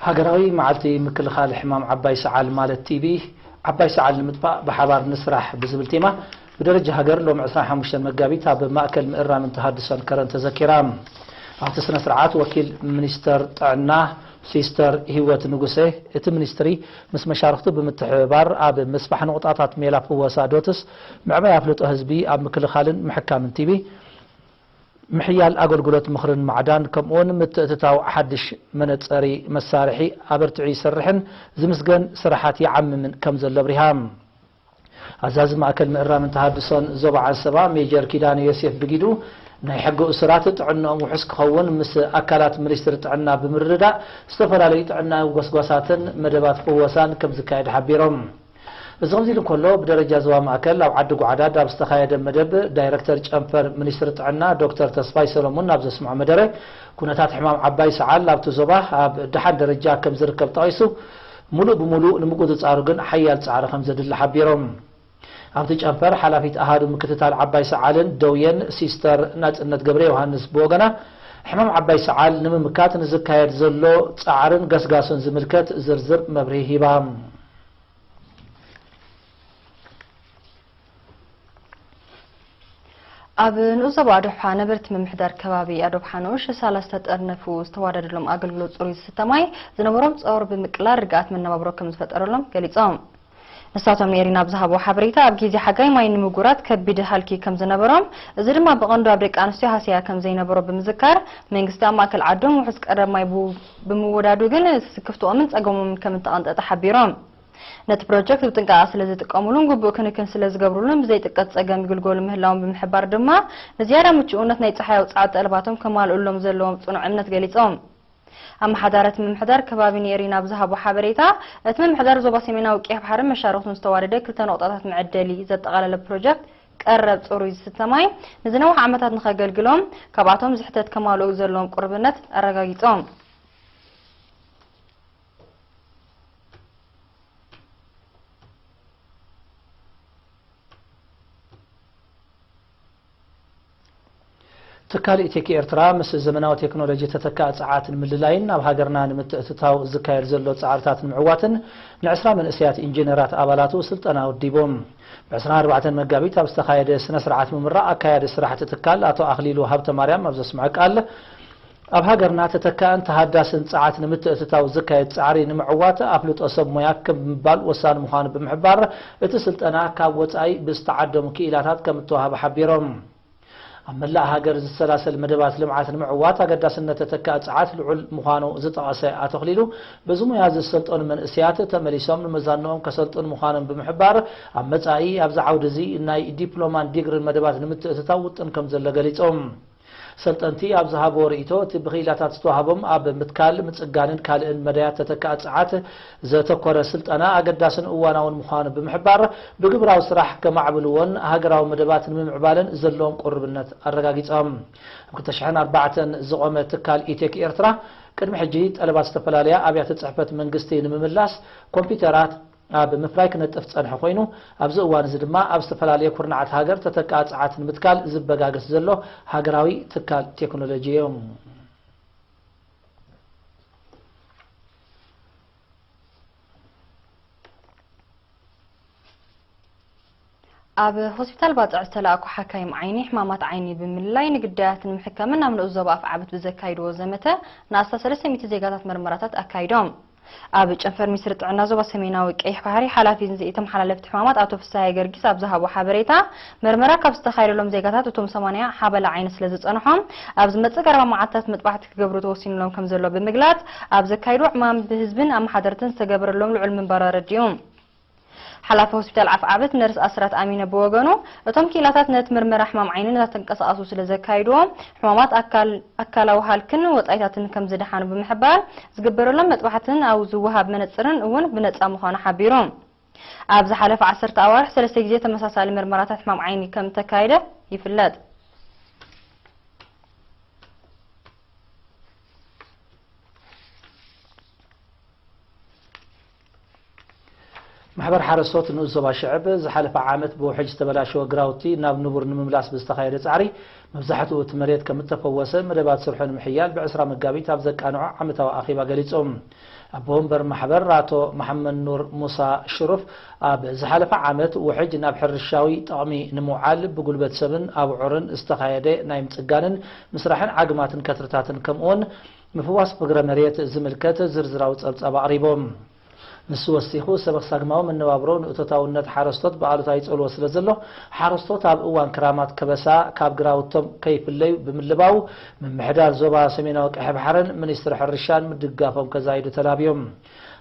ሃገራዊ መዓልቲ ምክልኻል ሕማም ዓባይ ሰዓል ማለት ቲቢ፣ ዓባይ ሰዓል ንምጥፋእ ብሓባር ንስራሕ ብዝብል ቴማ ብደረጃ ሃገር ሎም ዕስራን ሓሙሽተን መጋቢት ኣብ ማእከል ምእራምን ተሃድሶን ከረን ተዘኪራ። ኣብቲ ስነ ስርዓት ወኪል ሚኒስተር ጥዕና ሲስተር ህይወት ንጉሴ፣ እቲ ሚኒስትሪ ምስ መሻርኽቱ ብምትሕብባር ኣብ ምስፋሕ ንቑጣታት ሜላ ፍወሳ ዶትስ፣ ምዕባይ ኣፍልጦ ህዝቢ ኣብ ምክልኻልን ምሕካምን ቲቢ፣ ምሕያል ኣገልግሎት ምኽርን ማዕዳን፣ ከምኡውን ምትእትታው ሓድሽ መነጸሪ መሳርሒ ኣበርቲዑ ይሰርሕን ዝምስገን ስራሓት ይዓምምን ከም ዘሎ ኣብሪሃ። ኣዛዚ ማእከል ምእራምን ተሃድሶን ዞባ ዓንሰባ ሜጀር ኪዳነ ዮሴፍ ብጊዱ፣ ናይ ሕጊ እሱራት ጥዕንኦም ውሑስ ክኸውን ምስ ኣካላት ሚኒስትሪ ጥዕና ብምርድዳእ ዝተፈላለዩ ጥዕናዊ ጎስጓሳትን መደባት ፍወሳን ከም ዝካየድ ሓቢሮም። እዚ ከምዚ ኢሉ እንከሎ፣ ብደረጃ ዞባ ማእከል ኣብ ዓዲ ጓዕዳድ ኣብ ዝተኻየደ መደብ፣ ዳይረክተር ጨንፈር ሚኒስትሪ ጥዕና ዶክተር ተስፋይ ሰሎሙን ኣብ ዘስምዖ መደረ፣ ኩነታት ሕማም ዓባይ ሰዓል ኣብቲ ዞባ ኣብ ደሓን ደረጃ ከም ዝርከብ ጠቒሱ፣ ሙሉእ ብሙሉእ ንምቁጽጻሩ ግን ሓያል ጻዕሪ ከም ዘድሊ ሓቢሮም። ኣብቲ ጨንፈር ሓላፊት ኣሃዱ ምክትታል ዓባይ ሰዓልን ደውየን ሲስተር ናጽነት ገብረ ዮሃንስ ብወገና፣ ሕማም ዓባይ ሰዓል ንምምካት ንዝካየድ ዘሎ ጻዕርን ገስጋስን ዝምልከት ዝርዝር መብርሂ ሂባ። ኣብ ንኡስ ዞባ ኣዶብሓ ነበርቲ ምምሕዳር ከባቢ ኣዶብሓ ንኡሽ ሳላ ዝተጠርነፉ ዝተዋደደሎም ኣገልግሎት ጽሩይ ዝስተ ማይ ዝነበሮም ጸወር ብምቅላል ርግኣት መነባብሮ ከም ዝፈጠረሎም ገሊጾም። ንሳቶም ንኤሪና ኣብ ዝሃብዎ ሓበሬታ፣ ኣብ ግዜ ሓጋይ ማይ ንምጉራት ከቢድ ሃልኪ ከም ዝነበሮም፣ እዚ ድማ ብቐንዱ ኣብ ደቂ ኣንስትዮ ሃስያ ከም ዘይነበሮ ብምዝካር፣ መንግስቲ ኣብ ማእከል ዓዶም ውሑስ ቀረብ ማይ ብ-፣ ብምውዳዱ ግን ስክፍትኦምን ጸገሞምን ከም እተቐንጠጠ ሓቢሮም። ነቲ ፕሮጀክት ብጥንቃቐ ስለ ዝጥቀሙሉን ግቡእ ክንክን ስለ ዝገብሩሉን ብዘይጥቀስ ጸገም ይግልገሉ ምህላዎም ብምሕባር ድማ፣ ንዝያዳ ምቹእነት ናይ ጸሓያዊ ጻዕሪ ጠለባቶም ከማልኡሎም ዘለዎም ጽኑዕ እምነት ገሊጾም። ኣመሓዳሪ እቲ ምምሕዳር ከባቢ ንኤሪና ኣብ ዝሃቦ ሓበሬታ፣ እቲ ምምሕዳር ዞባ ሰሜናዊ ቀይሕ ባሕርን መሻርኽቱን ዝተዋደደ ክልተ ነቑጣታት መዐደሊ ዘጠቓለለ ፕሮጀክት ቀረብ ጽሩይ ዝስተ ማይ ንዝነውሐ ዓመታት ንኸገልግሎም፣ ካብኣቶም ዝሕተት ከማልኡ ዘለዎም ቁርብነት ኣረጋጊጾም። ትካል ኢቴክ ኤርትራ ምስ ዘመናዊ ቴክኖሎጂ ተተካእ ጸዓት ንምልላይን ናብ ሃገርና ንምትእትታው ዝካየድ ዘሎ ጻዕርታት ንምዕዋትን ንዕስራ መንእሰያት ኢንጂነራት ኣባላቱ ስልጠና ወዲቦም። ብ ዕስራን ኣርባዕተን መጋቢት ኣብ ዝተኻየደ ስነ ስርዓት ምምራቕ ኣካያዲ ስራሕ እቲ ትካል ኣቶ ኣኽሊሉ ሃብተማርያም ኣብ ዘስምዐ ቃል፣ ኣብ ሃገርና ተተካእን ተሃዳስን ጸዓት ንምትእትታው ዝካየድ ጻዕሪ ንምዕዋት ኣፍልጦ ሰብ ሞያ ከም ምባል ወሳኒ ምዃኑ ብምሕባር፣ እቲ ስልጠና ካብ ወጻኢ ብዝተዓደሙ ክኢላታት ከም እተዋህበ ሓቢሮም። ኣብ መላእ ሃገር ዝሰላሰል መደባት ልምዓት ንምዕዋት ኣገዳስነት ተተካእ ጸዓት ልዑል ምዃኑ ዝጠቐሰ ኣቶ ኣኽሊሉ፣ በዚ ሞያ ዝሰልጠኑ መንእሰያት ተመሊሶም ንመዛንኦም ከሰልጥኑ ምዃኖም ብምሕባር፣ ኣብ መጻኢ ኣብዚ ዓውዲ እዚ ናይ ዲፕሎማን ዲግሪን መደባት ንምትእትታው ውጥን ከም ዘሎ ገሊጾም። ሰልጠንቲ ኣብ ዝሃብዎ ርእይቶ፣ እቲ ብክኢላታት ዝተዋህቦም ኣብ ምትካል፣ ምጽጋንን ካልእን መዳያት ተተካእ ጸዓት ዘተኮረ ስልጠና ኣገዳስን እዋናውን ምዃኑ ብምሕባር፣ ብግብራዊ ስራሕ ከማዕብልዎን ሃገራዊ መደባት ንምምዕባልን ዘለዎም ቁርብነት ኣረጋጊጾም። ኣብ ክልተ ሽሕን ኣርባዕተን ዝቖመ ትካል ኢቴክ ኤርትራ፣ ቅድሚ ሕጂ ጠለባት ዝተፈላለያ ኣብያተ ጽሕፈት መንግስቲ ንምምላስ ኮምፒውተራት ኣብ ምፍራይ ክነጥፍ ዝጸንሐ ኮይኑ፣ ኣብዚ እዋን እዚ ድማ ኣብ ዝተፈላለየ ኩርናዓት ሃገር ተተካእ ጸዓት ንምትካል ዝበጋገስ ዘሎ ሃገራዊ ትካል ቴክኖሎጂ እዩ። ኣብ ሆስፒታል ባጽዕ ዝተላእኩ ሓካይም ዓይኒ፣ ሕማማት ዓይኒ ብምልላይ ንግዳያት ንምሕካምን ናብ ንኡስ ዞባ ኣፍዓበት ብዘካይድዎ ዘመተ፣ ንኣስታት ሰለስተ ሚእቲ ዜጋታት መርመራታት ኣካይዶም። ኣብ ጨንፈር ሚኒስትሪ ጥዕና ዞባ ሰሜናዊ ቀይሕ ባሕሪ፣ ሓላፊ ንዘይተመሓላለፍቲ ሕማማት ኣቶ ፍስሃየ ገርጊስ ኣብ ዝሃቦ ሓበሬታ፣ መርመራ ካብ ዝተኻየደሎም ዜጋታት እቶም ሰማንያ ሓበላ ዓይኒ ስለ ዝጸንሖም፣ ኣብ ዝመጽእ ቀረባ መዓልታት መጥባሕቲ ክገብሩ ተወሲኑሎም ከም ዘሎ ብምግላጽ፣ ኣብ ዘካይድዎ ዕማም ብህዝብን ኣመሓደርትን ዝተገበረሎም ልዑል ምንባሩ ኣረዲኡ። ሓላፊ ሆስፒታል ዓፍዓበት ነርስ ኣስራት ኣሚነ ብወገኑ፣ እቶም ክኢላታት ነቲ ምርመራ ሕማም ዓይኒ ነታ ተንቀሳቓሱ ስለ ዘካይድዎ፣ ሕማማት ኣካል-፣ ኣካላዊ ሃልክን ወጻኢታትን ከም ዝደሓኑ ብምሕባር፣ ዝግበረሎም መጥባሕትን ኣብ ዝወሃብ መነጽርን እውን ብነጻ ምዃኑ ሓቢሩ። ኣብ ዝሓለፈ ዓሰርተ ኣዋርሕ ሰለስተ ግዜ ተመሳሳሊ ምርመራታት ሕማም ዓይኒ ከም እተካየደ ይፍለጥ። ማሕበር ሓረስቶት ንኡስ ዞባ ሽዕብ ዝሓለፈ ዓመት ብውሕጅ ዝተበላሸወ ግራውቲ ናብ ንቡር ንምምላስ ብዝተኻየደ ጻዕሪ መብዛሕትኡ እቲ መሬት ከም እተፈወሰ መደባት ስርሑ ንምሕያል ብዕስራ መጋቢት ኣብ ዘቃንዖ ዓመታዊ ኣኼባ ገሊጹ። ኣቦ ወንበር ማሕበር ኣቶ መሓመድ ኑር ሙሳ ሽሩፍ ኣብ ዝሓለፈ ዓመት ውሕጅ ናብ ሕርሻዊ ጥቕሚ ንምውዓል ብጉልበት ሰብን ኣብዑርን ዝተኻየደ ናይ ምጽጋንን ምስራሕን ዓግማትን ከትርታትን ከምኡውን ምፍዋስ ፍግረ መሬት ዝምልከት ዝርዝራዊ ጸብጻብ ኣቕሪቦም። ንሱ ወሲኹ፣ ሰበኽ ሳግማዊ መነባብሮ ንእቶታውነት ሓረስቶት ብኣሉታዊ ይጸልዎ ስለ ዘሎ፣ ሓረስቶት ኣብ እዋን ክራማት ከበሳ ካብ ግራውቶም ከይፍለዩ ብምልባው፣ ምምሕዳር ዞባ ሰሜናዊ ቀይሕ ባሕርን ሚኒስትሪ ሕርሻን ምድጋፎም ከዛይዱ ተላብዮም።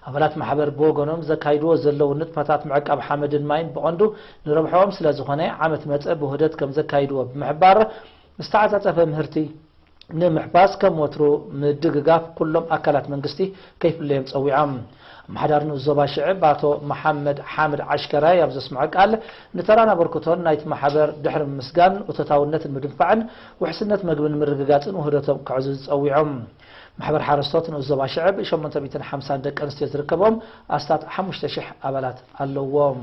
ኣባላት ማሕበር ብወገኖም ዘካይድዎ ዘለዉ ንጥፈታት ምዕቃብ ሓመድን ማይን ብቐንዱ ንረብሖኦም ስለ ዝኾነ፣ ዓመት መጸ ብውህደት ከም ዘካይድዎ ብምሕባር፣ ዝተዓጻጸፈ ምህርቲ ንምሕፋዝ ከም ወትሩ ምድግጋፍ ኩሎም ኣካላት መንግስቲ ከይፍለዮም ጸዊዖም። ኣመሓዳሪ ንኡስ ዞባ ሽዕብ ኣቶ መሓመድ ሓምድ ዓሽከራይ ኣብ ዘስምዖ ቃል፣ ንተራን ኣበርክቶን ናይቲ ማሕበር ድሕሪ ምምስጋን፣ እቶታውነትን ምድንፋዕን ውሕስነት መግቢ ንምርግጋጽን ውህደቶም ከዕዝዙ ጸዊዖም። ማሕበር ሓረስቶት ንኡስ ዞባ ሽዕብ ሸሞንተ ሚእትን ሓምሳን ደቂ ኣንስትዮ ዝርከቦም ኣስታት ሓሙሽተ ሽሕ ኣባላት ኣለዎም።